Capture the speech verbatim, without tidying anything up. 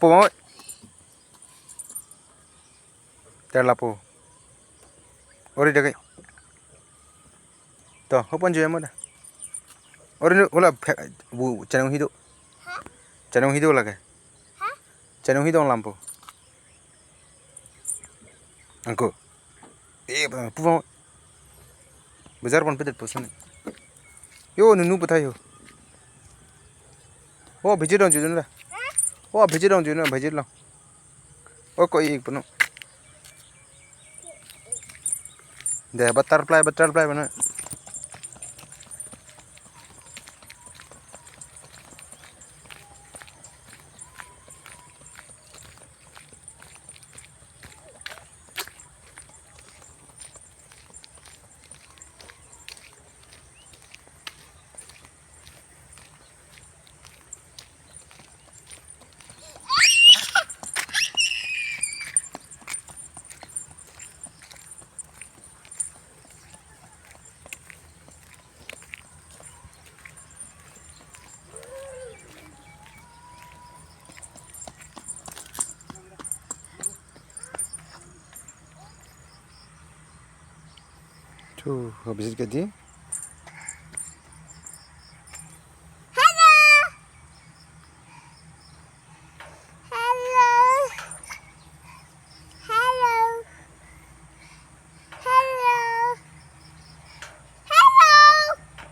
Lapu. Ter lapu. Ori dake. To, hopon juya mo da. Ori nu ula phe-, bu chanung hidu. Chanung hidu lake. Chanung hidu lampu. Angko. Eh, pu. Bazar pon pedet puson. Yo, nunu pathai ho. Oh, bhiji dong jujun la. Oh, bhiji dong jujun la, bhiji long. Oh, ko ik puno. De butterfly, butterfly puno. Thu, habis ke di.